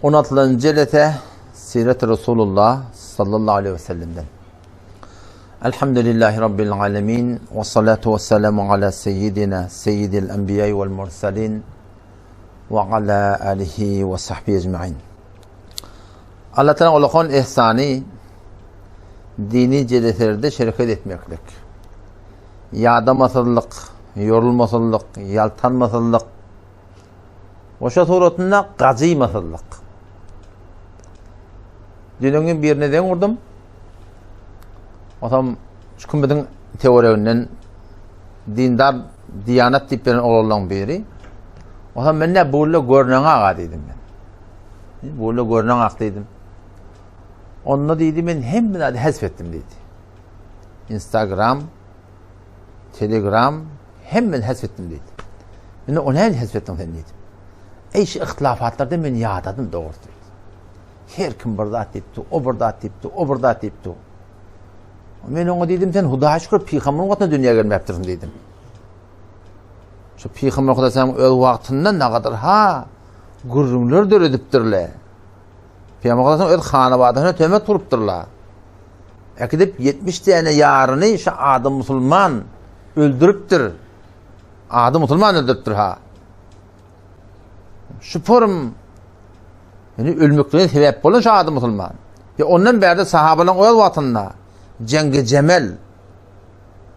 16-njy jelese Siret Resulullah sallallahu aleyhi ve sellemden. Elhamdülillahi Rabbil alemin ve salatu ve selamu ala seyyidina seyyidil enbiya vel mursalin ve ala alihi ve sahbihi ecmain. Allah Teala ulakan ihsany dini jeleselerde şereket etmeklik. Ýadamasyzlyk, ýorulmasyzlyk, ýaltanmasyzlyk, Goşa suratynda gajymasyzlyk. Düýn birine zeň urdum. Otam şu kümediň töwereginden dindar diýanat diýip beren oglanlaryň biri. Otam men ne bulla görünen aga diýdim men. Bulla görünen ak diýdim. Onda diýdi men hemme zady hezf etdim diýdi. Instagram, Telegram hemmesini hezf etdim diýdi. Men o näme hezf etdiň sen diýdim. Eý şu ihtilafatlarda men ýadadym dogrusy diýdi. Her kim bir zat diýipdi, o bir zat diýipdi, o bir zat diýipdi. Men oňa diýdim, sen Hudaýa şükür pygamber wagtynda dünýä gelmäpdirsiň diýdim. Şu pygamber Hudaý öz wagtynda nagadar ha gürrüňler döredipdirler. Pygamber Hudaý öz hanabadasyna töhmet urupdyrlar. Äkidip 70 däne ýaryny şu adam musulman öldüripdir. Ady musulman öldüripdir ha. Şu forum yani ölmeklerine sebäp bolan şu ady musulman. Ya ondan bärde sahabalaryň öz wagtynda Jengi Jemel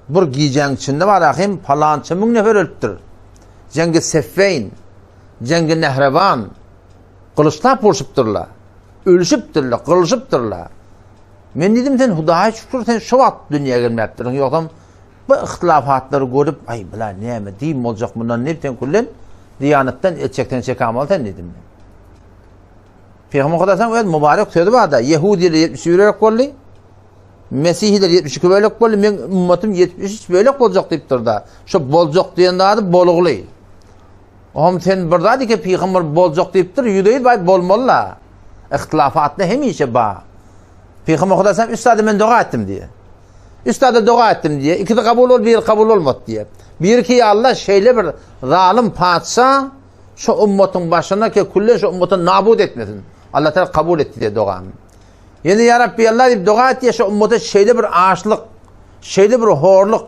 bir gijäň içinde bar ahim palança müň nefer ölüpdir. Jengi Seffeýn, Jengi Nehrewan gylyçlap urşupdyrlar. Ölüşipdirler, gylyşypdyrlar. Men diýdim sen Hudaýa şükür sen şu wagt dünýä gelmäpdirsiň ýogsam Bu yhtylafatlary görüp, aý, bular näme din boljak mundan diýip, sen küllen diýanatdan el çekseň çekämaly sen diýdim men. Pygamber Hudaýyň öz mübarek sözi barda, Ýehudiler 71 bölek boldy, Mesihiler 72 bölek boldy, meň ümmetim 73 bölek boljak diýipdir-da. Şu boljak diýen zady bolugly. Ohm sen bir zat eke pygamber boljak diýipdir, ýüze ýüz baý bolmaly-la. Yhtylafatda hemişe bar. Pygamber Hudaýyň üç zady men doga etdim diýýär. Üç zada doga etdim diýýär. Ikisi kabul boldy, biri kabul bolmady diýýär. Biri ki, ýa Allah, şeýle bir zalym patyşa şu ummatyň başyna ki, küllen şu ummaty nabut etmesin. Allah Teala kabul etdi diýýär dogamy. Ýene ýa Rabbi Allah diýip doga etdi, şu ummata şeýle bir açlyk, şeýle bir horluk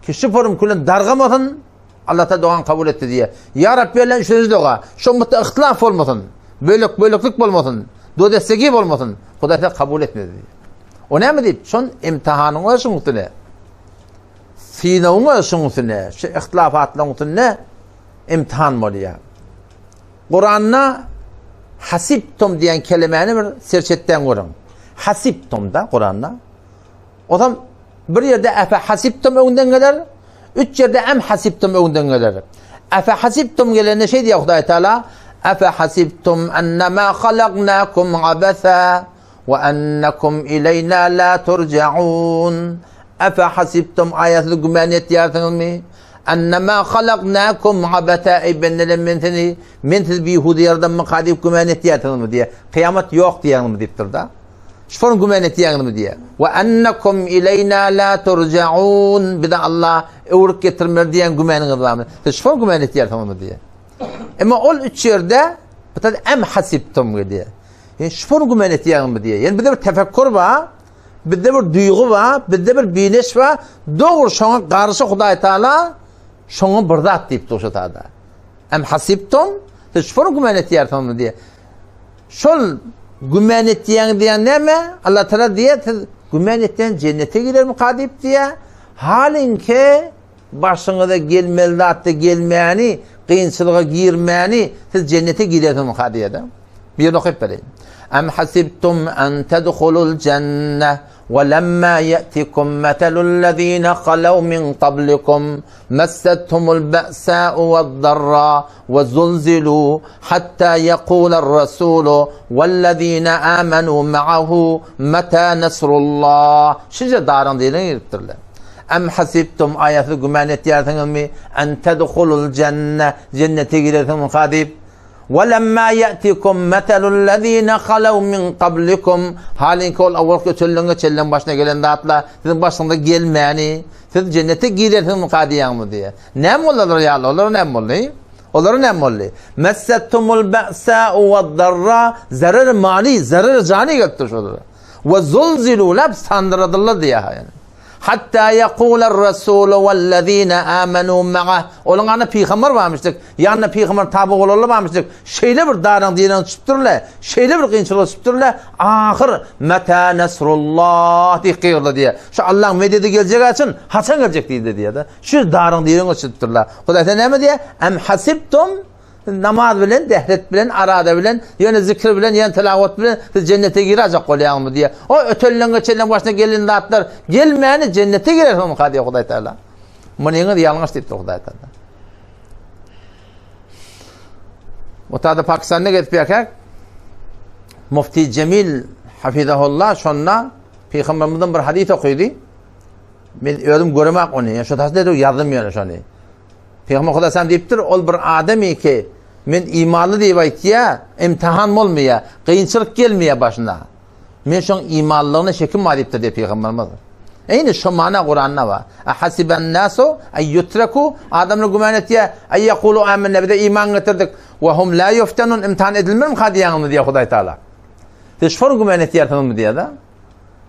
ki, şu forum küllen dargamasyn. Allah Teala dogany kabul etdi diýýär. Ýa Rabbi Allah üçünji doga. Şu ummatda ihtilaf bolmasyn. Bölek-böleklik bolmasyn. Dodessegi bolmasyn. Hudaý Teala kabul etmedi diýýär. O näme diýip? Şon imtihanyň öz şuň üstüne. Synagyň öz şuň üstüne, şu ihtilafatlaryň üstünde imtihan bolýar. Kuranda hasibtum diýen kelimäni bir serçetden görüň. Hasibtum da Kuranda. O zaman bir ýerde efe hasibtum öňden geler, üç ýerde em hasibtum öňden geler. Efe hasibtum gelende şey diýär Hudaý Teala, efe hasibtum ennema halaknakum abasa We ennekum ileýna la turjaun. Efe hasibtum aýasyny güman etýärsiňizmi? Ennema halaknakum abata eý bendeler men seni men sizi bihuda ýaradanmyka diýip güman etýärsiňizmi diýýär. Kyýamat ýok diýýäňizmi diýipdir-da. Şony güman etýäňizmi diýýär. We ennekum ileýna la turjaun. Bize Allah öwrüp getirmer diýen gümanyňyz barmy? Siz şony güman etýärsiňizmi diýýär. Emma ol üç ýerde bu em hasibtum diýýär. Ýani şony güman etýäňmi diýýär. Ýani bizde bir tefekkür bar, bizde bir duýgy bar, bizde bir bineş bar. Dogry şoňa garşy Hudaý Taala şoňa bir zat diýip dur şu tada. Em hasibtum siz şony güman etýärsiňmi diýýär. Şol güman etýäň diýen näme? Allah Taala diýýär, siz güman etýän jennete girermi ka diýip diýýär. Halinki Başyňyza gelmeli zatda gelmäni, kynçylyga girmäni siz jennete girersiňiz ha diýýär-de. Bir ýerini okyp bereýin. Am hasibtum an tadkhulul jenne we lemma yatikum metelul lezine halaw min qablikum messethumul ba'sa'u wed-darra we zulzilu hatta yeqular rasulu wellezine amenu ma'ahu meta nasrullah. Şije daryň diýlen giripdirler. Em hasibtum aýasy güman etýärsiňizmi? En tedhulul jenne jennete girersiňizmi diýip. We lemma yatikum metelul lezine halaw min qablikum halinki ol awal ötenleň geçenleň başyna gelen zatlar siziň başyňyza gelmäni siz jennete girersiňizmi diýýäňmi diýýär. Näme boldy olar ýaly? Olar näme boldy? Olara näme boldy? Messetumul ba'sa'u wad-darra, zerer mali, zerer jany gelipdir şolara. We zulzilu lap sandyradylar diýýär ýani. Hatta ýakular rasulu wellezine amenu ma'a. Olaň ýanynda pygamber barmyşdyk. Ýanynda pygamber taby bolanlar barmyşdyk. Şeýle bir daryň direň çypdyrlar, şeýle bir kynçylyga çypdyrlar. Ahyr meta nasrullah diýip gygyrdy diýýär. Şu Allaň mededi geljek açyn, haçan geljek diýdi diýýär-de. Şu daryň direň çypdyrlar. Hudaý sen näme diýýär? Em hasibtum Namaz bilen, dehret bilen, arada bilen, ýöne zikir bilen, ýöne tilawat bilen siz jennete girajak bolýaňyzmy diýýär. O ötenleň geçenleň başyna gelen zatlar gelmäni jennete girersiňizka diýýär Hudaý Taala. Munyňyz ýalňyş diýipdir Hudaý Taala. Otada Pakistanda gezip ýörkäk Mufti Cemil hafizahullah şonda Pygamberimizden bir hadys okydy. Men özüm göremak ony. Şo tasda ýazdym ýöne şony. Pygamber Hudaý sen diýipdir, ol bir adam ki, men imanly diýip aýtýa, imtihan bolmaýa, kynçylyk gelmeýä başyna. Men şoň imanlygyna şekim bar diýipdir diýip Pygamberimiz. Eýni şo mana Kuranda bar. Ahasiben nasu ay yutreku adamlar güman etýä, ay yaqulu amanna bize iman getirdik we hum la yuftanun imtihan edilmem ha diýýäňizmi diýýär Hudaý Taala. Siz şol güman etýärsiňizmi diýýär-de.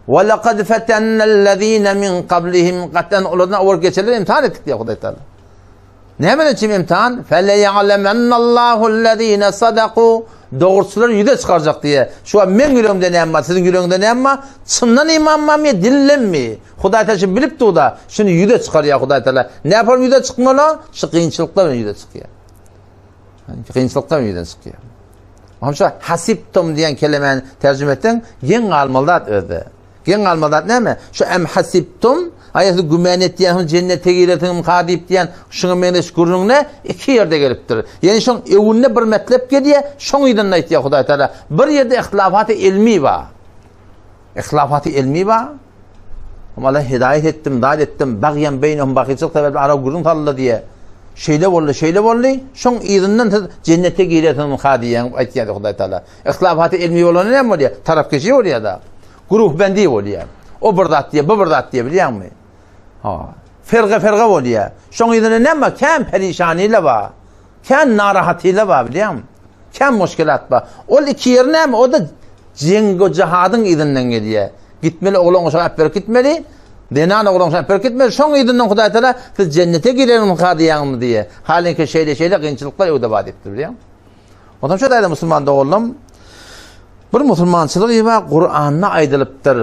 Ve lekad fetennellezine min qablihim gatan olardan owal geçenleri imtihan etdik diýýär Hudaý Taala. Näme üçin imtihan? Fele ya'lemennallahu sadaku dogruçylary ýüze çykarjak diýýär. Şu an meň ýüregimde näme bar, siziň ýüregiňizde näme bar? Çyndan iman barmy ýa dillenmi? Hudaý Taala şuny bilip dur-da, şuny ýüze çykarýar Hudaý Taala. Näme ýüze çykmaly? Şu kynçylyklar bilen ýüze çykýar. Kynçylyklar bilen ýüze çykýar. Oňa hasibtum diýen kelemäni terjime etseň, geň galmaly zat özde. Geň galmaly zat näme? Şu em hasibtum, aýasy güman etýänsiň jennete girersiň ka diýip diýen şuňa meňzeş gürrüňne iki ýerde gelipdir. Ýani şoň öwünde bir metlep gelýär, şoň yzynda aýtýar Hudaý Taala. Bir ýerde ihtilafaty ilmi bar. Ihtilafaty ilmi bar. Mala hidaýat etdim, zat etdim, bagýan beýnehum bakyçylyk sebäpli ara gürrüň saldy diýe. Şeýle boldy, şeýle boldy. Şoň yzyndan siz jennete girersiňiz ha diýen aýtýar Hudaý Taala. Ihtilafaty ilmi bolanda näme bolýar? Tarapkeşi bolýar da. Guruhbendi bolýar. O bir zat diýe, bu bir zat diýe bilýäňmi? Ha. Ferga-ferga bolýar. Şoň yzynda näme? Kän perişanile bar. Kän narahatile bar bilýäňmi? Kän muşkilat bar. Ol iki ýer näme? O da jeňgo jihadyň yzyndan gelýär. Gitmeli oglan goşa alyp berip gitmeli. Zenan oglan goşa alyp berip gitmeli. Şoň yzyndan Hudaý Taala siz jennete girermiňka diýýäňmi diýýär. Halinki şeýle-şeýle kynçylyklar öwde bar diýipdir bilýäňmi? Ondan şo daýda musulman doganlarym bir musulmançylyk ýa Kuranda aýdylypdyr.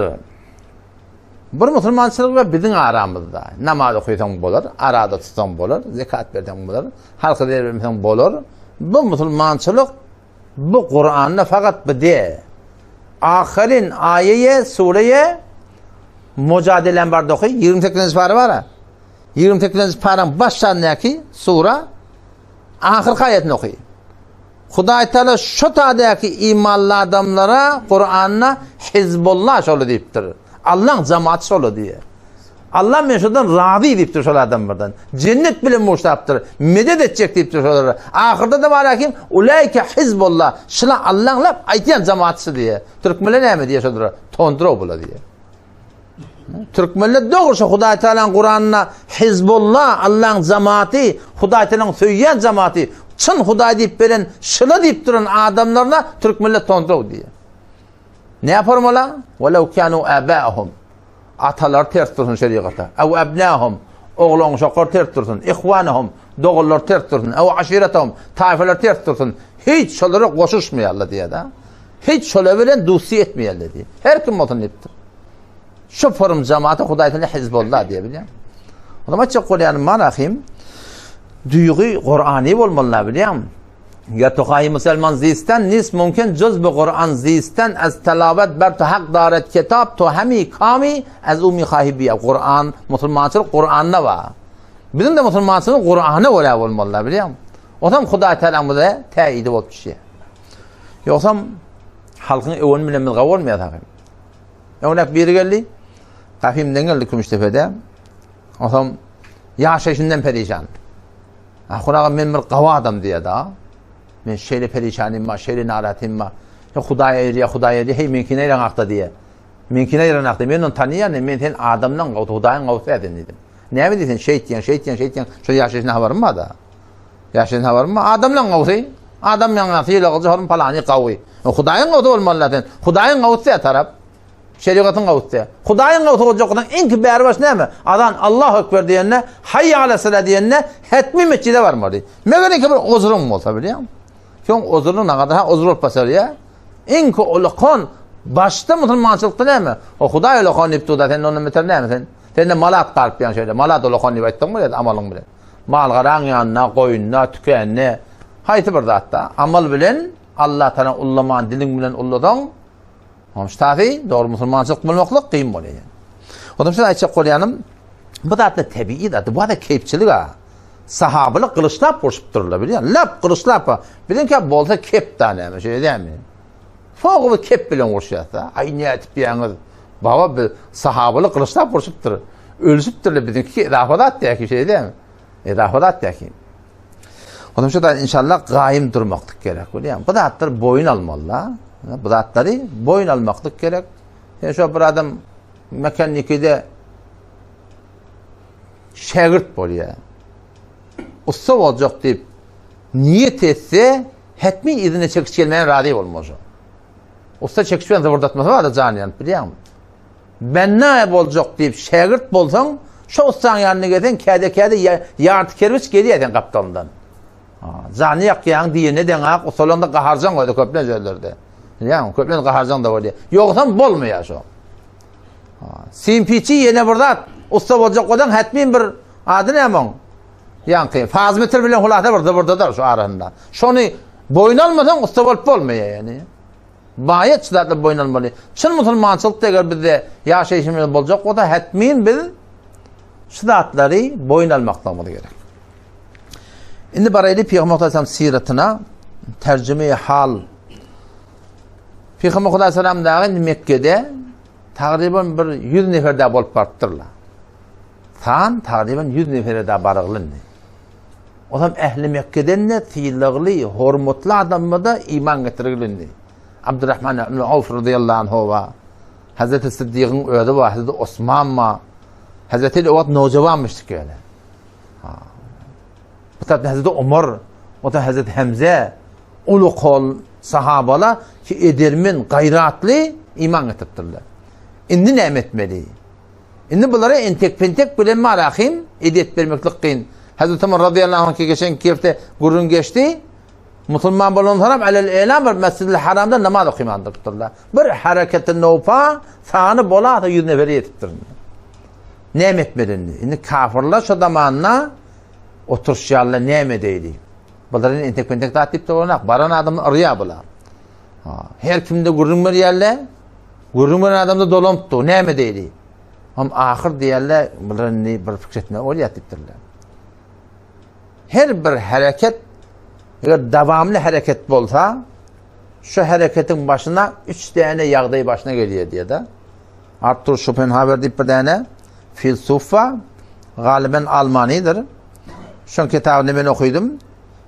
Bir musulmançylyk we biziň aramyzda. Namaz okaýsaň bolar, arada tutsaň bolar, zekat berseň bolar, halka bermeseň bolar. Bu musulmançylyk bu Kuranda fakat bu de. Ahyrin aýeye, sureye mujadelen bar doky 28-nji para bar. 28-nji paraň başlandaky sura Ahyrky aýatyny oky. Hudaý Taala şo tadäki imanly adamlara Kuranda Hizbullah şoly diýipdir. Allaň jamaty şoly diýýär. Allah men şodan razy diýipdir şol adamlardan. Jennet bilen muşdapdyr. Medet etjek diýipdir şolara. Ahyrda da bar kim? Ulaika hizbullah. Şula Allaň lap aýtýan jamatsy diýýär. Türkmenler näme diýýär şolara? Tondro bula diýýär. Türkmenler dogry şu Hudaý Taalanyň Kuranyna Hizbullah, Allaň jamaty, Hudaý Taalanyň söýýän jamaty, çyn Hudaý diýip beren, şyla diýip duran adamlaryna türkmenler tondraw diýýär. Ne formala? Walaw kanu abaahum. Atalar ters dursun şeriata. Aw abnahum. Oglan uşaklar ters dursun. Ihwanahum. Doganlar ters dursun. Aw aşiretahum. Taýfalar ters dursun. Hiç şolara goşuşmaýarlar diýýär. Hiç şolar bilen dusty etmeýärler diýýär. Her kim bolsun diýipdir. Şu forum jamaata Hudaý seni Hizbullah diýe bilýär. O zaman aýtjak bolýanym bar ahim. Duýgy Kurany bolmaly bilýäňmi? Ya tohahi musulman zisten nis mümkin cüz bu Kur'an zisten az telavet ber to hak daret kitap to hemi kami az umi hahi biya Kur'an musulmançylyk Kur'anda bar. Bizim de musulmançylyk Kur'ana görä bolmaly bilýäňmi? O zaman Hudaý Teala bize täýidi bolup düşýär. Ýogsam halkyň öwün bilen biz gawy bolmaýar ahim. Öňräk biri geldi. Gafimden geldi Kümüşdepede. Onsoň ýaşaýşyndan perişan. Ahun aga men bir gawy adam diýýär da. Men şeýle perişanym bar, şeýle narahatym bar. Ya Hudaý aýyrýar, Hudaý aýyrýar, hey meňkini aýran hakda diýýär. Meňkini aýran hakda, men ony tanýan, men sen adamdan gawy, Hudaýyň gawusy sen diýdim. Näme diýsen, şeýtýän, şeýtýän, şeýtýän, şo ýaşaýşyna habarym bar da. Ýaşaýan habarym bar. Adamlaň gawsy. Adam ýaňa sylagyjy horm palany gawy. Hudaýyň gawsy bolmaly sen. Hudaýyň gawsy diýä tarap. Şerigatyň gawsy diýä. Hudaýyň gawsy boljak bolsaň iňki bäri baş näme? Azan Allahu ekber diýende, haýýa ala sala diýende hetmi mesjide barmaly. Meger iki bir ozruň bolsa bilýäň. Soň ozruň nagada ha ozur bolup basarýa. Iňki ulakan başda musulmançylykda näme? O Hudaý ulakan diýip durda sen ondan beter näme sen? Sende malat galyp ýan şeýle. Malat ulakan diýip aýtdyň bolýar amalyň bilen. Mal-garaň ýanynda, goýunda, tükände, haýsy bir zatda amal bilen Allah Taala ullaman diliň bilen ullasaň, ştafi dogry musulmançylyk bolmaklyk kyn bolýar. Ondan şeýle aýtjak bolýanym, bu zatlar tebigy zat, bu zat keýpçilik ha. Sahabalar gylyçlap urşupdyrlar, bilýän. Lap gylyçlap. Biziňkä bolsa kep da näme, şeýle dälmi? Soňra kep bilen urşýarsa, aý nätip ýaňyz. Baba biz sahabalar gylyçlap urşupdyr. Ölüşipdirler biziňki edafa zat däki şeýle dälmi? Edafa zat däki. Onuň üçin da inşallah gaýym durmaklyk gerek, bilýän. Bu zatlar boýun almaly. Bu zatlary boýun almaklyk gerek. Sen şo bir adam mekannikide şägirt bolýar. Ussa boljak diýip niýet etse, hetmi yzyna çekiç gelmäne razy bolmaly. Ussa çekiç bilen zybyrdatmasa bar-da jany ýanyp bilýäňmi? Benna boljak diýip şägirt bolsaň, şo ussaň ýanyna gelseň, käde-käde ýarty kerpiç gelýär seň gapdalyndan. Jany ýakýaň diýene deňak, ussalaryň-da gaharjaň özi köplenç özleri-de. Bilýäňmi? Köplenç gaharjaň-da bolýar. Ýogsam bolmaýar şo. Simpiçi ýene bir zat, ussa boljak bolsaň, hetmin bir ady näme oň? Ýaňky fazmetr bilen hulasa bir zybyrdadar şu arasynda. Şony boýun almasaň ussa bolup bolmaýar ýani. Baýat şu zatlar boýun almaly. Çyn musulmançylykda eger bizde ýaşaýşymyz boljak bolsa, hetmin biz şu zatlary boýun almaklygymyz gerek. Indi baraýly Pygamber Aleyhisselam syratyna terjime hal. Pygamber Aleyhisselam dagy indi Mekke'de tagryban bir 100 nefer da bolup barypdyrlar. San tagryban 100 nefere da baryglyndy. Olam ähli Mekke'den de sylagly, hormatly adamda iman getirgilindi. Abdurrahman ibn Awf radıyallahu anhu wa Hazreti Siddigyň özi bar, Hazreti Osman bar. Hazreti Ali o wagt nowjawanmyşdyk ýöne. Bu tarapdan Hazreti Omar, o tarapdan Hazreti Hemze, uly kol sahabala ki edermen, gaýratly iman getiripdirler. Indi näme etmeli? Indi bulara entek-pentek bilen marahim edet bermeklik kyn. Hazreti Omar radıyallahu anh geçen kefte gürrüň geçdi. Musulman bolan soňam alel elam bir Mescidil Haramda namaz okyman durupdyrlar. Bir hareketi nowpa sany bolasa 100 nefere ýetipdir. Näme etmeli indi? Indi kafirler şo zamanda oturyşýarlar näme edeýli? Bular indi entek-pentek zat diýip durnak. Baran adamlar yrýar bular. Her kimde gürrüň berýärler. Gürrüň beren adamda dolanypdy. Näme edeýli? Hem ahyr diýerler, bular indi bir pikir etme bolýar diýipdirler. Her bir hereket eger dawamly hereket bolsa, şu hereketiň başyna üç däne ýagdaý başyna gelýär diýär-de. Artur Şopenhauer diýip bir däne filsuf bar. Galyben almanydyr. Şoň kitabyny men okydym.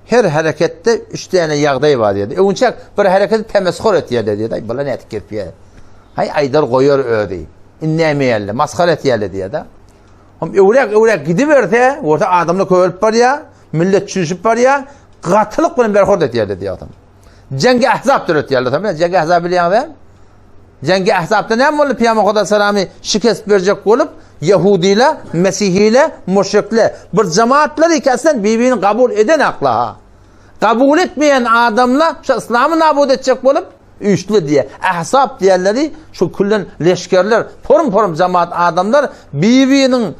Her hereketde üç däne ýagdaý bar diýdi. Öňçäk bir hereketi temeshur etýärler diýdi. Aý, bular nädip gelip Haý, aýdar goýar özi. Indi näme ýerli, masgara etýärler diýdi. Hem öwräk-öwräk gidiberse, bolsa adamlar köpelip barýar, millet çüşüp barýar, gatylyk bilen berhord etýärler diýdi. Jengi Ahzab döretýärler. Sen bilen Jengi Ahzab bilýäňiz Jengi Ahzabda näme boldy? Pygamber Huda salamy şikest berjek bolup, Ýehudiler, Mesihiler, müşrikler bir jemaatlar ikisinden bir-birini kabul eden akla. Kabul etmeýän adamlar şu islamy nabud etjek bolup, üýşdüler diýe. Ahzab diýenleri şu küllen leşgerler, porum-porum jemaat adamlar bir-biriniň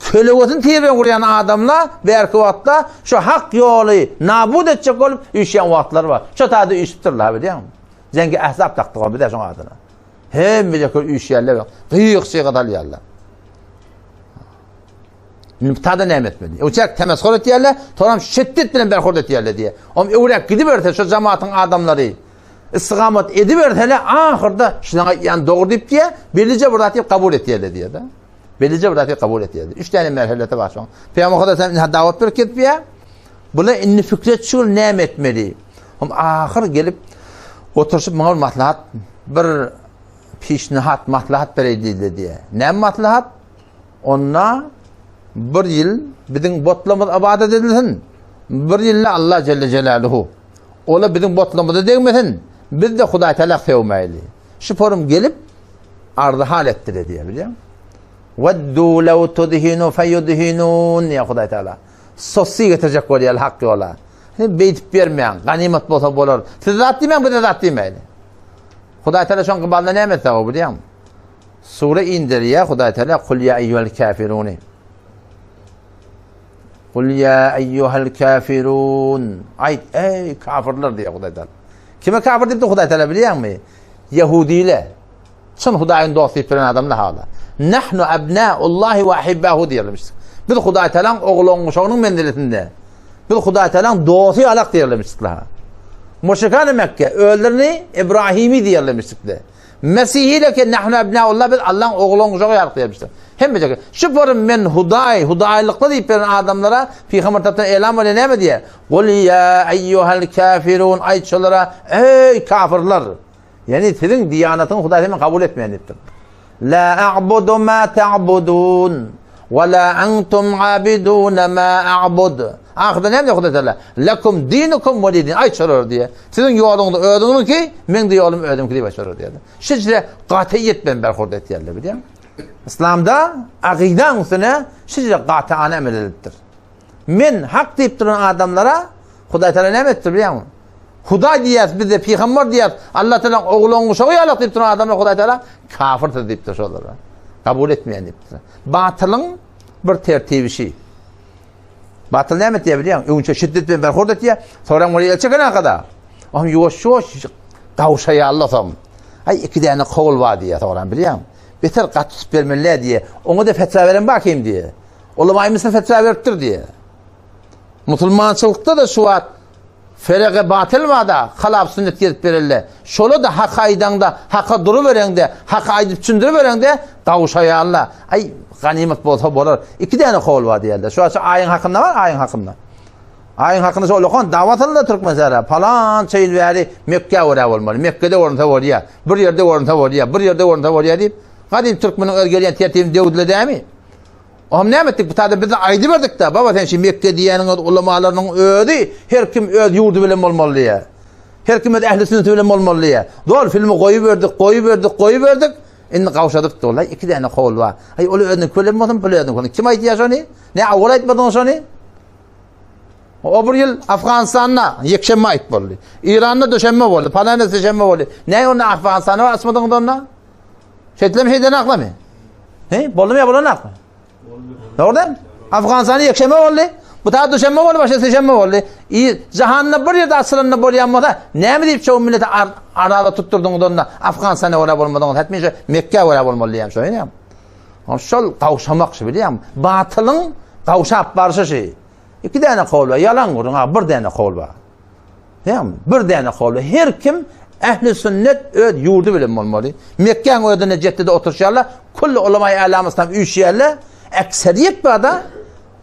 Kölegesini tirden gurýan adamlar bärki wagtda şu hak ýoly nabut etjek bolup üýşýän wagtlary bar. Şo taýda üýşüpdirler, bilýäňmi? Jengi Ahzab dakdyk ol bize şoň adyna. Hemme ýeke üýşýärler, gyýyk-şyga salýarlar. Indi tada näme etmeli? Öwçäk temeshur etýärler, soňam şiddet bilen berhurd etýärler diýe. Om öwräk gidiberse şu jamatyň adamlary istigamat ediberseler ahyrda şunuň aýtýan dogry diýip diýe, belije bir zat diýip kabul etýärler diýe-de. Belije bir zat kabul etýärdi. Üç tane merheleti bar şoň. Peygamber Huda sen indi dawat berip ketipýär. Bula indi fikret şul näme etmeli? Hem ahyr gelip oturyşyp muňa bir maslahat bir pişnihat maslahat bereý diýdi diýe. Näme maslahat? Onda bir ýyl biziň botlarymyz ibadet edilsin. Bir ýylda Allah Jelle Jelaluhu ola biziň botlarymyza degmesin, biz-de Hudaý Teala sögmäýli. Şu forum gelip arzy hal etdiler diýýär, bilýäňmi? Weddu law tudhinu feyudhinun diýýär Hudaý Teala. Sosy getirjek bolýar hak ýola. Siz beýdip bermäň, ganymat bolsa bolar. Siz zat diýmäň, biz-de zat diýmäýli. Hudaý Teala şoň gybalynda näme etse, bilýäňmi? Sure inderýär Hudaý Teala Kul ýa eýýuhel kafirun. Kul ýa eýýuhel kafirun. Aýt, eý kafirler diýýär Hudaý Teala. Kime kafir diýipdir Hudaý Teala bilýäňmi? Ýehudile. Çyn Hudaýyň dosty diýip bilen adamlar hala. Nahnu abnaullahi we ahibbahu diýerlemiş. Biz Hudaý Tealanyň oglan-uşagynyň menziletinde. Biz Hudaý Tealanyň dosty alak diýerlemişdikler. Müşrikan Mekke özlerini İbrahimi diýerlemişdikler. Mesihiler ki nahnu abnaullah biz Allah'ın oglan uşagy ýalyk diýmişdir. Hemmejek. Şu forum men Hudaý, Hudaýlykda diýip beren adamlara Pygamber tarapyndan elan bolýar näme diýýär? Gul ýa eýýuhal kafirun aýt şolara eý kafirler. Ýani siziň diýanatyňyzy Hudaý men kabul etmeýän diýipdir. La a'budu ma ta'budun we la antum abidun ma a'bud. Ahyrda näme diýýär Hudaý Teala? Lekum dinukum weli din. Aýt şolara diýýär. Siziň ýoluňyz özüňiziňki, meň de ýolum özümki diýip aýt şolara diýýär. Şeýle gatyýet bilen berhurd etýärler bilýäňmi? Islamda akydaň üstüne şeýle gaty ana emel edilipdir. Men hak diýip duran adamlara Hudaý Teala näme etdi bilýäňmi? Hudaý diýýäs, biz de pygamber diýýäs, Allah Teala oglan guşagy ýalak diýip duran adamlar Hudaý Teala kafirsiz diýipdir şolara. Kabul etmeýän diýipdir. Batylyň bir tertibi şi. Batyl näme etýär bilýäňmi? Öňçe şiddet bilen berhurd etýär, soňra muny el çeken hakada. Ohm ýuwaş-ýuwaş gawşaýarlar soň. Aý iki däne kowul bar diýýär soňra bilýäňmi? Beter gaty tutup bermeli diýýär. Oňa-da fetwa beren bar kim diýýär. Olam aýmysyna fetwa beripdir diýýär. Musulmançylykda-da şu wagt Ferege batyl bada, halap sünnet gezip berelde. Şola-da hak aýdaňda, haka durubereňde, haky aýdyp düşündiribereňde gawşaýarlar. Aý, ganymat bolsa bolar. Iki däne kowul bar diýerler. Şu wagt şu aýyň hakynda bar, aýyň hakynda. Aýyň hakynda şu ulakan dawa salyndy Türkmenistanda. Palança ýyl bäri Mekgä görä bolmaly. Mekgede görünse bolýar. Bir ýerde görünse bolýar. Bir ýerde görünse bolýar diýip, gadym türkmeniň öz gelýän tertibini döwdüler dämi? Oňam näme etdik bu taýda biz aýdyberdik-de, baba sen şu Mekge diýýäniň öz ulamalarynyň özi her kim öz ýurdy bilen bolmaly diýýär. Her kim öz ähli sünneti bilen bolmaly diýýär. Zol filmi goýuberdik, goýuberdik, goýuberdik. Indi gawşadyp durlar. Iki däne kowul bar. Aý ol özüniň bilen bolsun, bu özüniň bolsun. Kim aýdýar şony? Ne awal aýtmadyň şony? O bir ýyl Afganistanda ýekşenbe aýt boldy. Iranda duşenbe boldy, Palanada sişenbe boldy. Ne onda Afganistana açmadyňyz onda? Şeýtlem şeýden aklamy? He, boldumy ýa bolanakmy? Dogrudan? Afganistanda ýekşenbe boldy. Bu ta duşenbe boldy, başga sişenbe boldy. I jahanda bir ýerde açylanda bolýan bolsa, näme diýip şo millete ar arada tutdurdyňyz onda Afganistana görä bolmadyňyz, hetmi şu Mekgä görä bolmaly diýýän şo, ýa. Şol gawşamak şu bilýäňmi? Batylyň gawşap barşy şu. Iki däne kowul bar, ýalan gürrüň, ha, bir däne kowul bar. Näme? Bir däne kowul bar. Her kim ähli sünnet öz ýurdy bilen bolmaly. Mekgäň özünde Jeddede oturyşýarlar, külli ulama-i älam yslam üýşýärler. Ekseriýet barda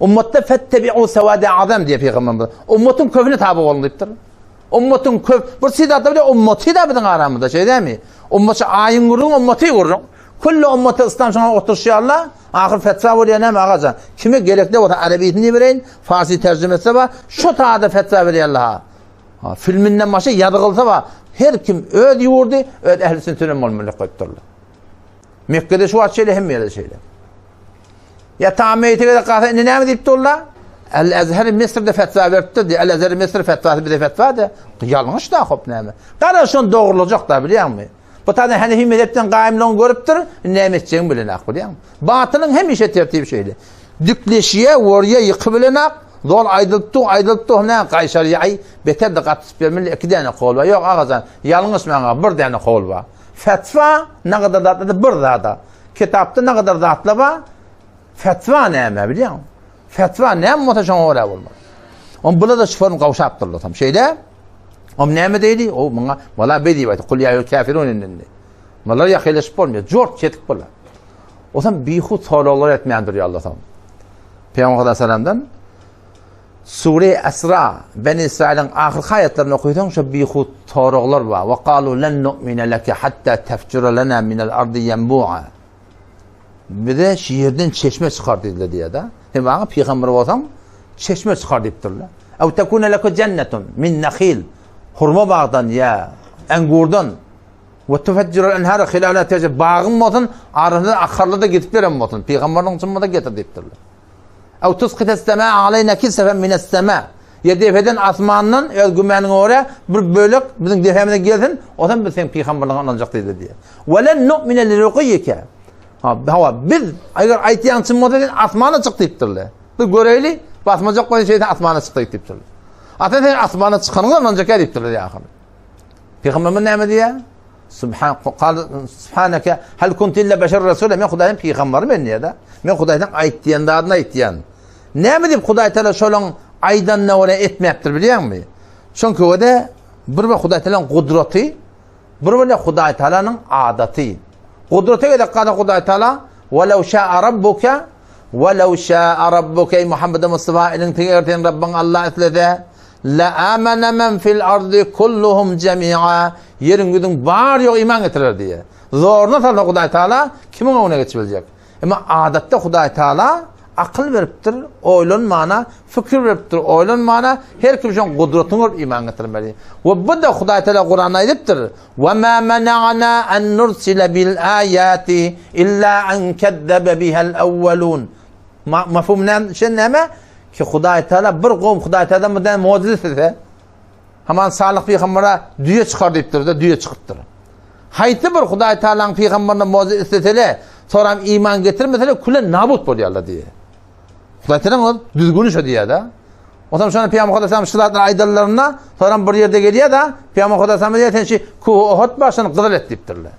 ummatda fettebi'u sewade azam diýip pygamberimiz. Ummatyň köpüne taby boluň diýipdir. Ummatyň köp, bir sidatda bile ummaty da biziň aramyzda, şeý dämi? Ummaty aýyň gürrüň, ummaty gürrüň. Külli ummaty yslam şoňa oturyşýarlar. Ahyr fetwa bolýar näme agajan? Kime gerekli bolsa arabisini bereýin, farsi terjimesi bar. Şu taýda fetwa berýärler ha. Ha, filminden başga ýazgylsa bar. Her kim öz ýurdy, öz ähli sünnetine bolmaly goýupdyrlar. Mekgede şu wagt şeýle, hemme ýerde şeýle. Ýa tam meýite gezek galsa indi näme diýip durlar? El Ezher Misrde fetwa beripdir diýip. El Ezher Misr fetwasy bize fetwa de. Ýalňyş da hop näme. Gara şony dogrulajak da bilýäňmi? Bu taýdan Hanefi mezhepden gaýymlygyny görüpdir, näme etjegini bilenak bilýäňmi? Batylyň hemişe tertibi şeýle. Dikleşýä, worýa, ýyky bilenak, zol aýdylyp dur, aýdylyp dur, näme gaýşarýa, aý, beter-de gatyşyp bermeli, iki däne kol bar. Ýok, agajan, ýalňyşmaň, bir däne kol bar. Fetwa nagadar zatlarda bir zada. Kitapda nagadar zatlar bar. Fetwa näme bilýäňmi? Fetwa näme bolsa şoňa görä bolmaly. On bular da şufaryn gawşap durlar tam. Şeýle. Om näme diýdi? O muňa wala beý diýip aýtdy. Kul ýa kafirun indi. Mular ýakylaşyp bolmaýar. Jort çetik bular. Osam bihut soraglar etmän durýarlar soň. Pygamber sallallahu Sure Esra, Beni Israiliň ahyrky aýatlaryny okaýsaň, şo bihut soraglar bar. Wa qalu lan nu'mina laka hatta tafjura lana minal ardi yanbu'a. Bize şu ýerden çeşme çykar diýdiler diýýär-de. Sen maňa pygamber bolsaň, çeşme çykar diýipdirler. Ew tekune leke jennetun min nahil. Hurma bagdan ýa engurdan we tufejjirul enhara hilala tejri bagyň bolsun, arasynda akarly-da gidip beren bolsun. Pygamberligiň çyn bolsa getir diýipdirler. Ew tusqites semaa aleyna kisefen mines semaa. Ýa depeden asmandan öz gümäniňe görä bir bölek biziň depämize gelsin, onsoň biz seň pygamberligiňe ynanjak diýdi diýýär. We len nu'mine liruqiyyike. Ha, hawa, biz eger aýtýaň çyn bolsa sen asmana çyk diýipdirler. Bir göreýli, basmajak bolsa şeýtan asmana çykdy diýipdirler. Ata sen asmana çykanyňda ynanjak diýipdirler ýa-ha. Pygamberimiz näme diýýär? Subhan Subhanaka hal kuntu illa beşer rasul men Hudaýyň pygamberi men diýýär-de. Men Hudaýdan aýt diýen zadyny aýtýan. Näme diýip Hudaý Taala şolaň aýdanyna görä etmäpdir bilýäňmi? Çünki o-da bir bir Hudaý Taalanyň gudraty, bir bir Hudaý Taalanyň adaty. Gudrata gezek gala Hudaý Taala Walaw şa'a rabbuka Walaw şa'a rabbuka eý Muhammed Mustafa iniň eger sen Rabbyň Allah islese La amana men fil ardy kulluhum jemi'a ýeriň ýüzüň bar ýok iman getirer diýýär. Zoruna salsa Hudaý Taala kimiň öňüne geçip biljek? Emma adatda Hudaý Taala akyl beripdir, oýlanmana, fikir beripdir, oýlanmana, her kim şoň gudratyny görüp iman getirmeli. We bu-da Hudaý Taala Kuranda aýdypdyr, Ve ma mena'na en nursile bil ayati illa en kezzebe bihel awwalun. Mafhum näme? Şen näme? Ki Hudaý Taala bir gowum Hudaý Taala mundan mucize islese, haman Salyh pygambere düýe çykar diýipdir-de, düýe çykypdyr. Haýsy bir Hudaý Taalanyň pygamberine mucize islesele, soram iman getirmesele küle nabut bolýarlar diýýär. Hudaý Taala ol düzgüni şo diýýär-de. Onsoň şony Pygamber Hudaý Taala şu zatlary aýdanlarynda, soram bir ýerde gelýär-de, Pygamber Hudaý Taala diýýär, sen şu Kuhu Ohot bar, şony gyzyl et diýipdirler.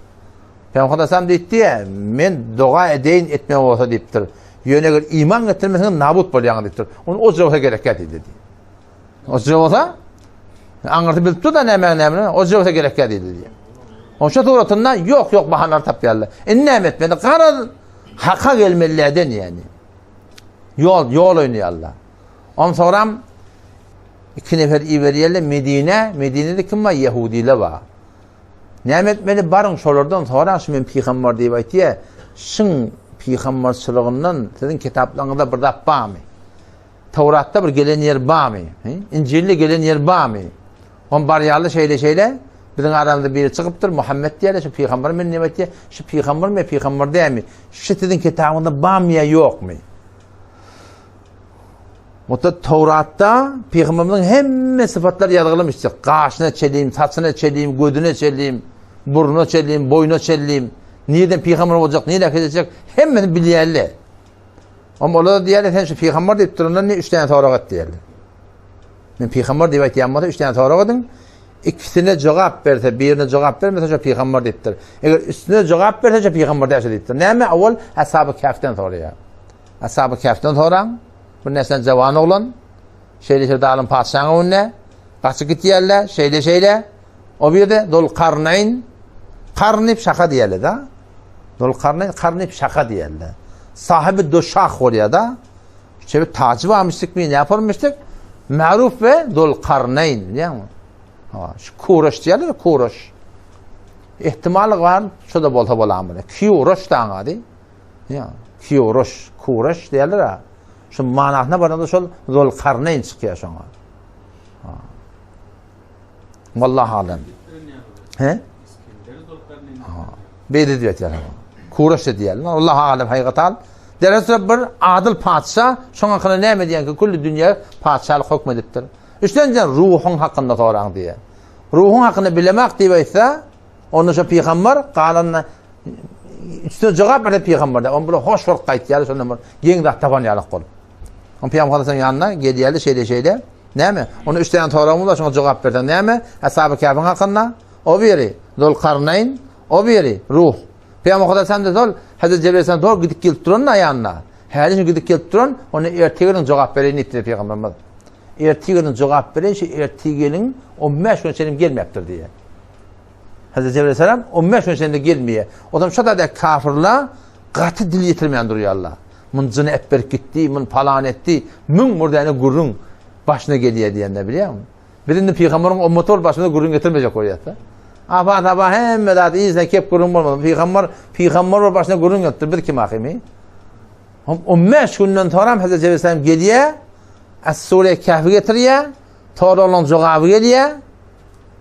Pygamber Hudaý Taala diýipdi, men doga edeýin etme bolsa diýipdir. Ýöne eger iman getirmeseňiz nabut bolýaňyz diýipdir. Ony o jogha gerekýär diýdi. O jogha aňyrsy bilip dur da näme näme, o jogha gerekýär diýdi diýýär. Oň şu suratynda ýok ýok bahalar tapýarlar. Indi näme etmeli? Garaz haka gelmelilerden ýani. Ýol ýol oýnaýarlar. Onsoň soram iki nefer iberýärler Medine, Medinede kim bar? Ýehudiler bar. Näme etmeli baryň şolardan soraň şu men pygambar diýip aýtýa şyň pygambarçylygyndan siziň kitaplaryňyzda bir zat barmy? Tawratda bir gelen ýer barmy? Injilde gelen ýer barmy? On barýarly şeýle şeýle biziň aramyzda biri çykypdyr Muhammet diýýärler şu pygambar men diýip aýtýa şu pygambarmy pygambar dälmi? Şu siziň kitabyňyzda barmy ýa ýokmy? Mutda Towratda pygamberimiziň hemme sypatlary ýazgylamyşdyr. Gaşyna çelim, saçyna çelim, gözüne çelim, burnuna çelim, boýuna çelim. Nireden pygamber boljak, nirä gidecek, hemmesini bilýärler. Amma olar diýýärler, sen şu pygamber diýip durandan ne üç tane sorag et diýýärler. Men pygamber diýip aýtýan bolsa üç tane sorag ediň. Ikisine jogap berse, birine jogap bermese şu pygamber diýipdir. Eger üstüne jogap berse şu pygamber däl diýipdir. Näme? Awal Ashab-y Kehfden soraýar. Ashab-y Kehfden soraň. Bir näçe jawan oglan şeýle-şeýle zalym patyşaň öňünde gaçyp gitýärler, şeýle-şeýle. O bir de Zulkarnaýn, Karn diýip şaka diýerler-de. Zulkarnaýn, Karn diýip şaka diýerler. Sahibi duşah bolýar-da. Şeýle tacı barmyşdyk, ne yaparmyşdyk? Maruf we Zulkarnaýn, bilýäňmi? Ha, şu Kureş diýerler, Kureş. Ihtimal bar, şu da bolsa bolamyny. Kureş daň ady. Ýa, Kureş, Kureş diýerler. Şu manasyna baranda şol Zulkarnaýn çykýar şoňa. Wallahu alem. He? Ha. Beýle diýip aýtýar. Kureş diýýärler. Wallahu alem hakykatal. Derese bir adyl patyşa şoň hakyna näme diýen ki külli dünýä patyşalyk hökm edipdir. Üçlenjen ruhuň hakynda soraň diýýär. Ruhuň hakyny bilemak diýip aýtsa, Onda şo pygamber galanyna üstüne jogap berse pygamber de, on bular hoş bolup gaýtýar, şondan bir geň zat tapan ýalak bolup. On pygamber hadasynyň ýanyna gelýärdi şeýle şeýle. Näme? Onu üç tane soragymyz bar, şoňa jogap berseň näme? Ashab-y Käfiň hakynda, o biri Zulkarnaýn, o biri Ruh. Pygamber hadasynyň de zol, Hazret Jebrail sen zol gidip gelip duran da ýanyna. Häli şu gidip gelip duran, ony ertir geliň jogap bereýin diýipdir pygamberimiz. Ertir geliň jogap bereýin, şu ertir geliň 15 gün çenim gelmepdir diýýär. Hazreti Cebrail aleyhisselam 15 gün içinde gelmeýär. O zaman şu da kafirler gaty dil ýetirmän durýarlar. Mun jyny etberip gitdi, mun palan etdi, müň bir däne gürrüň başyna gelýär diýende bilýärmi? Biz indi pygamberiň ummaty bolup başymyza gürrüň getirmejek bolýarys. Aba taba hemme zat yzyna kep gürrüň bolmaz. Pygamber pygamber bolup başyna gürrüň gelipdir. Biz kim ahymy? 15 günden soňra Hazreti Cebrail aleyhisselam gelýär. Es-Sure Kehfi getirýär, soraglaryň jogaby gelýär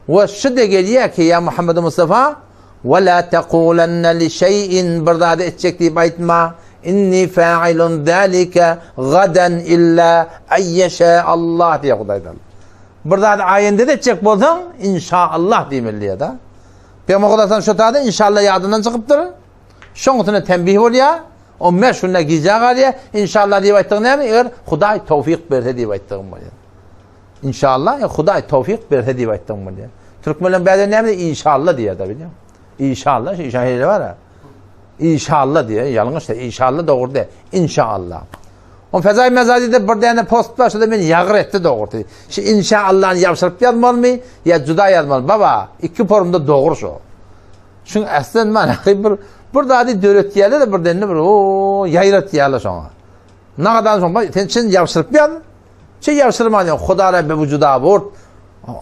we şu-da gelýär ki, ýa Muhammed Mustafa, Ve la tekulenne li şeýin bir zady etjek diýip aýtma, inni fa'ilun zalika gadan illa ayyeşe Allah diýýär Hudaý Taala. Bir zady aýende-de etjek bolsaň, inşaallah diýmeli diýýär-de. Pygamber Hudaýdan şu taýda inşallah ýadyndan çykypdyr. Şoň üstüne tembih bolýar. 15 günde gijä galýar. Inşallah diýip aýtdygy näme? Eger Hudaý towfik berse diýip aýtdygym bolýar. Inşallah, e, Hudaý towfik berse diýip aýtdygym bolýar. Türkmenler bäde näme diýýär? Inşallah diýýär da bilýär. Inşallah, şu inşallah hile bar. Inşallah diýýär, ýalňyş da, inşallah dogry diýýär. Inşallah. On Fezai Mezazide bir däne post bar, şo-da meni ýagyr etdi dogrusy. Şu inşallahny ýabşyryp ýazmalymy ýa juda ýazmaly? Baba, iki formda dogry şo. Şuň äslen manasy bir bir zady döretýärler-de birden bir o ýaýratýarlar şoňa. Nagadan soň sen çyn ýabşyryp ýaz. Çyn ýabşyrman ýok. Huda Rabbi bu juda bort.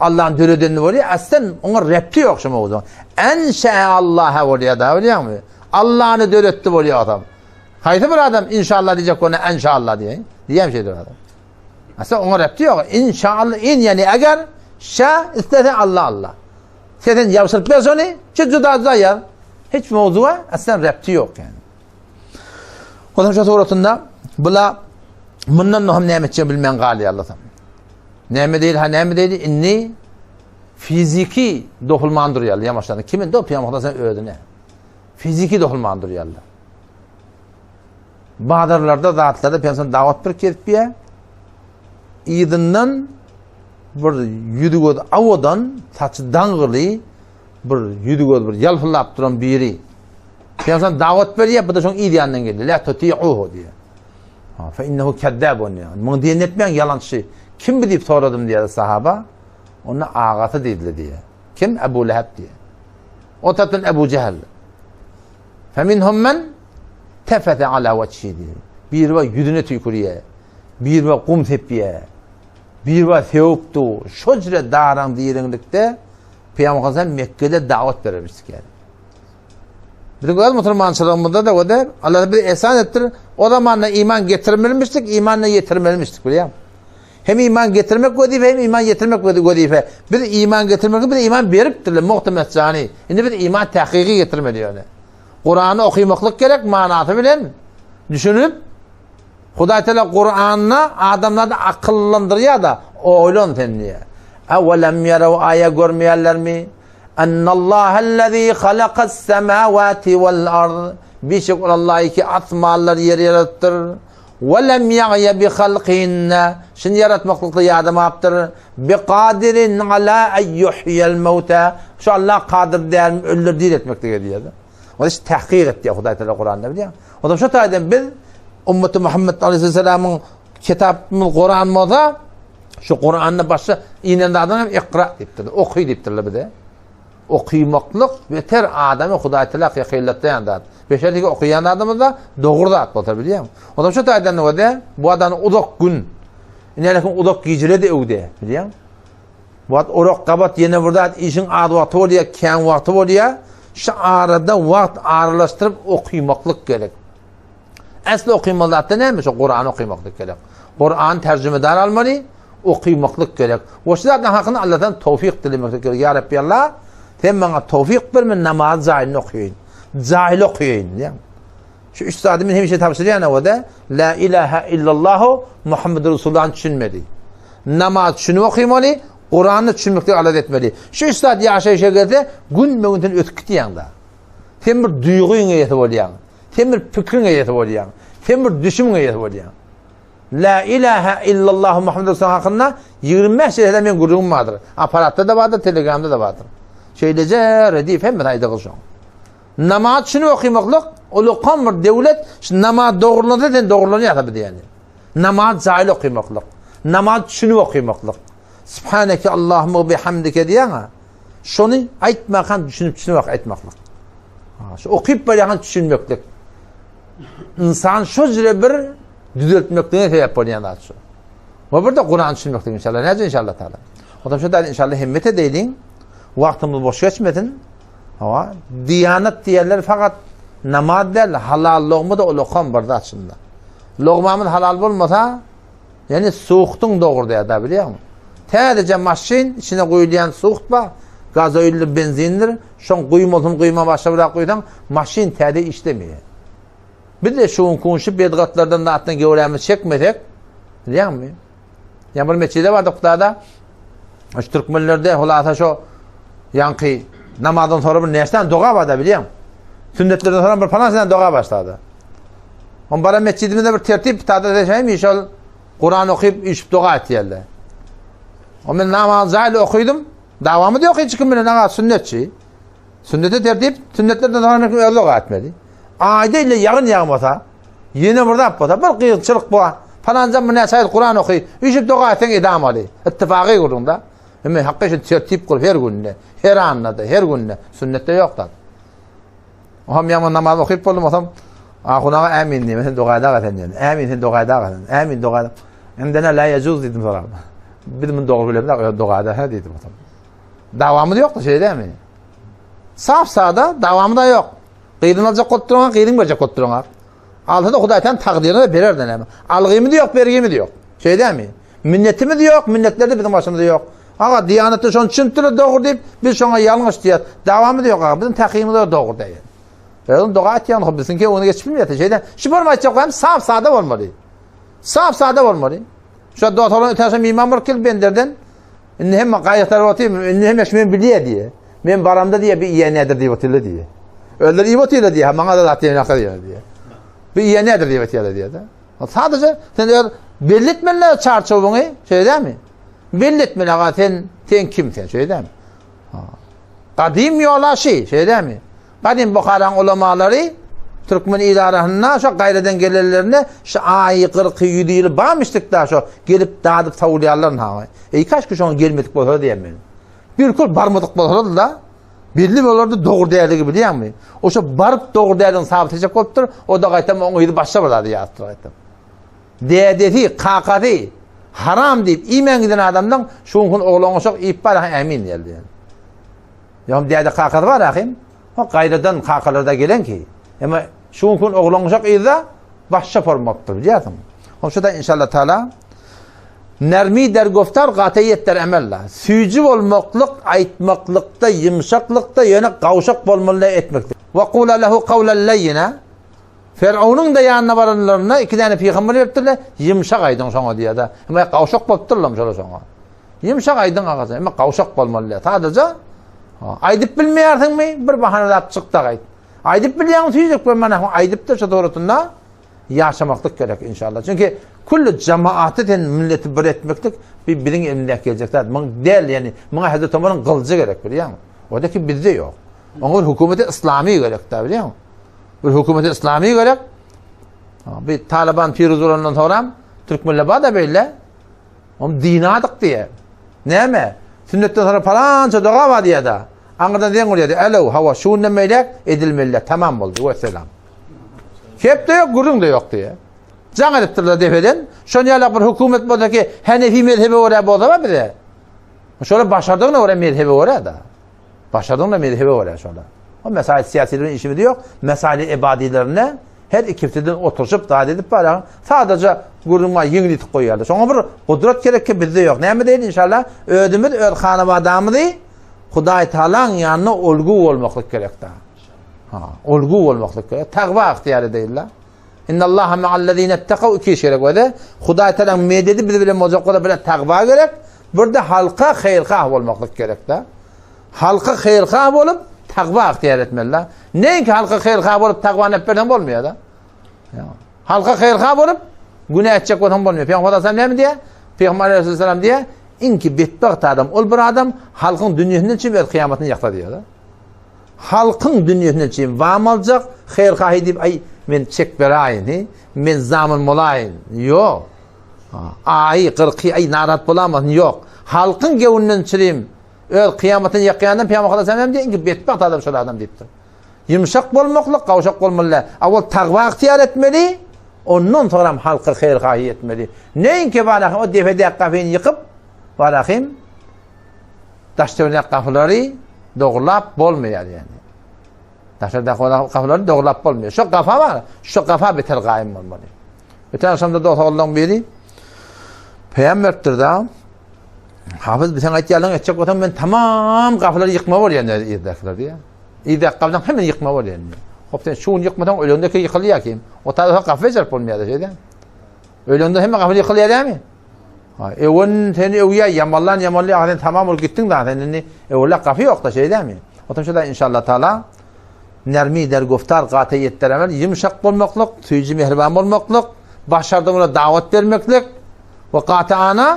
Allah'ın döredenini bolýar. Äslen oňa repti ýok şu mowzuň. Enşa Allaha bolýar da bilýäňmi? Allah'ny döretdi bolýar adam. Haýsy bir adam inşallah diýjek bolsa enşallah diýen. Diýen şeýle adam. Asla oňa repti ýok. Inşallah in ýani eger şa istese Allah Allah. Sen sen ýabşyryp ber şony, şu juda juda ýaz. Hiç mowzuwa asla repti ýok ýani. Ondan şu suratynda bula mundan hem näme etjegini bilmän galýarlar. Näme diýil, ha näme diýdi? Indi fiziki dohulman durýarlar ýamaşlarynda. Kimin do Pygamber sen özüne. Fiziki dohulman durýarlar. Bazarlarda zatlarda Pygamber dawat bir kesip ýa. Yzyndan bir ýüzi gözi awadan, saçy daňgyly, bir ýüzi gözi bir ýalpyldap duran biri. Pygamber dawat berýär, bu da şoň yz ýanyndan geldi. La tuti'uhu diýýär. Ha, fe innehu kezzabun diýýär. Muny diýen etmäň ýalançy. Kim bu diýip soradym diýýär sahaba. Onda agasy diýdiler diýýär. Kim? Ebu Leheb diýýär. O tarapdan Ebu Jehel. Fe minhum men tefete ala wejhi diýýär. Biri bar ýüzüne tüýkürýär. Biri bar gum sepýär. Biri bar sögüp dur. Şo jüre daraň diriňlikde Pygamber Hasan Mekgede dawat berermişdik ýaly. Biziň öz musulmançylygymyzda da o da Allah bize ehsan etdir. O zamanda iman getirmelmişdik, imanla ýetirmelmişdik bilýän. Hem iman getirmek wezipe, hem iman ýetirmek wezipe. Biz iman getirmek, biz iman beripdirler muhtemesjani. Indi biz iman tahqiqi getirmeli ýöne. Kurany okymaklyk gerek manasy bilen düşünip Hudaý Teala Kuranda adamlary akyllandyrýar-da, oýlan sen diýýär. Awelem ýaraw aýa görmeýärlermi? Ennallahellezî halakas semawati wal ard. Bişek ol Allah ki asmanlary ýeri ýaradypdyr. We lem ýagýa bi halkyhinne. Şuny ýaratmaklykda ýadamapdyr. Bi kadirin ala en ýuhýel mewta. Şu Allah kadyr dälmi ölüleri diriltmeklige diýýär. Ol iş tahkyk etdi Hudaý Teala Kuranda bilýär. O zaman şu taýdan biz ummeti Muhammed aleyhisselamyň kitabymyz Kuran bolsa, şu Kuranda başga inen zadyň hem ikra diýipdir. Oky diýipdirler bize. Okymaklyk beter adamy Hudaý Teala ýakynlatýan zat. Beşerligi okaýan adamyzda dogry zat bolsa bilýän. O zaman şu taýdan näde bu adamy uzak gün, inelekin uzak gijele de öwde, bilýän. Wagt orak gabat ýene bir zat işiň az wagty bolýar, kän wagty bolýar. Şu arada wagt aralaşdyryp okymaklyk gerek. Äsli okymaly zatda näme? Şu Kurany okymaklyk gerek. Kuran terjimedar almaly, okymaklyk gerek. We şu zatlaryň hakyny Allahdan towfik dilemeklik gerek. Ýa Rabbi Allah, sen maňa towfik ber, men namaz jaýyny okaýyn. Jaýly okaýyn diýen. Şu üç zady men hemişe tabşyrýan owada, La ilaha illallahu Muhammedur Resulullah düşünmeli. Namaz düşünip okymaly, Kurany düşünmekde alada etmeli. Şu üç zat ýaşaýşa gelse, gün bugün sen ötüp gitýäň da. Sen bir duýgyň eýesi bolýaň. Sen bir pikriň eýesi bolýaň. Sen bir düşümiň eýesi bolýaň. La ilaha illallah Muhammedur Resulullah hakynda 25 ýyl men gürrüňim bardyr. Aparatda da bardyr, telegramda da bardyr. Şeýleje redif hemme aýdygy şoň. Namaz üçin okymaklyk ulukan bir döwlet, şu namaz dogrulansa sen dogrulanýarsa bir diýeni. Namaz jaýly okymaklyk. Namaz düşünip okymaklyk. Subhaneke Allahumma bihamdike diýýäň-ä. Şony aýtmakan düşünip düşünip aýtmaklyk. Şu okyp barýan düşünmeklik. Insan şu jüre bir düzeltmeklige sebäp bolýan zat şu. We bir de Kur'an düşünmeklik inşallah. Näce inşallah taala. O şu da inşallah himmet edeýliň. Wagtymyz boş geçmesin. Hawa, diýanat diýerler fakat namaz däl, halal logma da ulakam bir zat şunda. Logmamyz halal bolmasa, Ýani suhtuň dogry däl-de bilýäňmi? Täzeje maşyn içine guýulýan suht bar, gazoýlly benzindir, şoň guýmasyny guýma başga bir zat guýsaň, maşyn täze işlemeýär. Biz-de şu günki şu bedgatlardan zatdan göwrämizi çekmesek, bilýäňmi? Ýa bir metjide bardyk da şu türkmenlerde hulasa şo ýaňky namazdan sonra bir näçe doga bar da bilýäň. Sünnetlerden sonra bir falan sen doga başlady. On bara metjidimizde bir tertip tada deşeým şol Kur'an okyp işip doga etýärler. O men namaz jaýly okydym. Dawamy ýok hiç kim bilen aga sünnetçi. Sünnete tertip, sünnetlerden sonra men öz doga etmeli. Aýda ile ýagyn ýagmasa, ýene bir zat bolsa, bir kynçylyk bu. Falanca bu näçe aýat Kur'an oky, işip doga etseň edamaly. Ittifaky gurunda. Hem hakka şu tertip kur her günde, her anda her günde sünnetde ýok da. Ohm ýaman namaz okyp boldum, osam ahun aga ämin diýme, sen doga edaga sen diýen. Ämin sen doga edaga sen. Ämin doga. Indene la yejuz diýdim soram. Biz muny dogry bilemizok, öz doga eda ha diýdim osam. Dawamyz ýokdy, şeýle dälmi? Saf sada dawamyz da ýok. Gyzyny aljak bolup duran, gyzyň berjek bolup duran. Alsa-da Hudaý tan takdyryna berer näme. Algymyz ýok, bergimiz ýok. Şeýle dälmi? Minnetimiz ýok, minnetler de biziň başymyzda ýok. Aga, diýanetde şony çyntyly dogry diýip, biz şoňa ýalňyş diýýäs. Dawamyz ýok aga, biziň takymyz ýok dogry diýýän. Özüň doga etýän, hop biziňki ony geçip bilmeýär. Şeýle, şu bir aýtjak bolýan saf sada bolmaly. Saf sada bolmaly. Şu dost olan ötäşe miman bir kil benderden. Indi hemme gaýatar otyr, indi hemme şu men bilýär diýe. Men baramda diýe bir iýen nedir diýip otyrlar diýe. Özleri iýip otyrlar diýe, maňa da zat diýen ýaka diýe. Bir iýen nedir diýip otyrlar diýe. Sadece sen öz belli etmeli çarçuwyňy, şeýle dälmi? Belli etmeli aga sen sen kim sen, şeýle dälmi? Gadym ýola şi, şeýle dälmi? Gadym Buharaň ulamalary türkmen il arasynda şo gaýradan gelenlerinde şu aýy 40 100 ýyly barmyşdyk da şo gelip dadyp sawulýarlar ha. Eý kaşki şoňa gelmedik bolsa diýen men. Bir kul barmadyk bolsa da Belli bolardy dogry däldigi bilýäňmi? Oşa baryp dogry däldigini sabyt etjek bolupdyr, o-da gaýtam oň yzy başga bir zady ýazypdyr gaýtam. Dädesi, kakasy haram diýip iýmän giden adamdan şu gün oglan oşak iýip bar ämin diýel diýen. Ýa däde kakasy bar ahim, o gaýradan kakalarda gelen ki. Emma şu gün oglan oşak yzda başga forma bolupdyr bilýärsiň. Oşa da inşallah taala Nermi der goftar gatyýet der emella. Süýji bolmaklyk aýtmaklykda, ýumşaklykda, ýöne gawşak bolmaly etmekde. Wa kula lehu kawlen leýýina. Feraunyň-da ýanyna baranlarynda iki däne pygamber beripdirler, ýumşak aýdyň şoňa diýýär-de. Emma gawşak bolupdyrlarmy şolar şoňa? Ýumşak aýdyň agaja, emma gawşak bolmaly diýýär. Sadaja aýdyp bilmeýärsiňmi, bir bahana zat çyk-da gaýt. Aýdyp bilýäňmi, süýjek bolman aýdypdyr şo suratynda. Ýaşamaklyk gerek inşallah. Çünki külli jemaaty sen milleti bir etmeklik bir biziň elimizde geljek zat. Muň däl ýani muňa Hazreti Omaryň gylyjy gerek bilýäňmi? O da ki bizde ýok. Oňa bir hökümeti islami gerek da bilýäňmi? Bir hökümeti islami gerek. Bir Taliban piruz bolandan soňra türkmenler bar da beýle. Oň dini adyk diýe. Näme? Sünnetden soňra palança doga bar diýe da. Aňyrdan zeň urýar diýe. Alo, hawa, şu günden beýläk edilmeli. Tamam boldy. Wesselam. Kep-de ýok, gürrüň-de ýok diýe. Jaň edipdirler depeden. Şon ýaly bir hökümet bolsa ki, Hanefi mezhebe görä bolsa bize. Şola başardygyna görä mezhebe görä da. Başardygyna mezhebe görä şola. O mesail siýasilerine işimiz ýok. Mesail ebadilerine her ikisiden oturyşyp zat edip barýar. Sadaja gürrüň bar, ýeňil itip goýýarlar. Şoňa bir gudrat gerek ki bizde ýok. Näme diýeli inşallah? Özümiz öz hanabadamyzy Hudaý Taalaň ýanyna olgu bolmaklyk gerek da. Ha, olgu bolmaklyk gerek. Tagwa ygtyýar edeýilla. Innallaha ma'allazina ittaqaw iki iş gerek öze. Hudaý Taalaň mededi biz bilen boljak bolsa bir tagwa gerek, bir de halka haýyrhah bolmaklyk gerek da. Halka haýyrhah bolup tagwa ygtyýar etmeli. Näinki halka haýyrhah bolup tagwany alyp berseň bolmaýar da. Halka haýyrhah bolup günä etjek bolsaň bolmaýar. Pygamber aleyhisselam näme diýýär? Pygamber aleyhisselam diýýär, iňki betbagt adam ol bir adam halkyň dünýesinden çykyp öz kyýamatyny ýaksa diýýär. Halkyň dünýesinden çykyp wam aljak, haýyrhahy diýip aý men çek beraýyn, he? Men zamyn bolaýyn. Ýok. Aý, gyrky aý narat bolamasyn, ýok. Halkyň gewünden çyryp öz kyýamatyny ýakýandan Pygamber aleyhisselam diýýär, iňki betbagt adam şol adam diýipdir. Ýumşak bolmaklyk, gawşak bolmaly däl. Awal tagwa ygtyýar etmeli, ondan soňram halka haýyr-haýy etmeli. Neýinki barahym o depedäki gapyny ýykyp, barahym daş-töwerekdäki gapylary dogrulap bolmaýar ýani. Daşardaky gapylary dogrulap bolmaýar. Şo gapa bar, şo gapa beter gaýym bolmaly. Öten agşamda dost oglanlaryň biri. Peýam beripdir-de. Hafyz bir sen aýtýarlaryňy etjek bolsaň men tamam gapylary ýykma bolýan diýýär yzdakylar diýýär. Yzdaky gapylaryň hemmesini ýykma bolýan diýýär. Hop sen şu gün ýykmasaň öleňdeki ýykylýar kim? O taýda gapy bejerip bolmaýar şeýle. Öleňde hemme gapy ýykylýar dämi? Ha, öwen seni öwýär, ýamallan ýamalýar, sen tamam bolup gitdiň da, sen indi öwelek gapy ýok-da şeýle dämi? Otam şeýle inşallah taala nermi der goftar gaty ýetder emel, ýumşak bolmaklyk, süýji mähriban bolmaklyk, başardygyna dawat bermeklik we gaty ana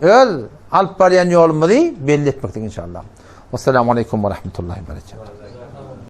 öz alyp barýan ýolumyzy belli etmeklik inşallah. Wassalamu aleýkum we rahmetullahi we berekatuh.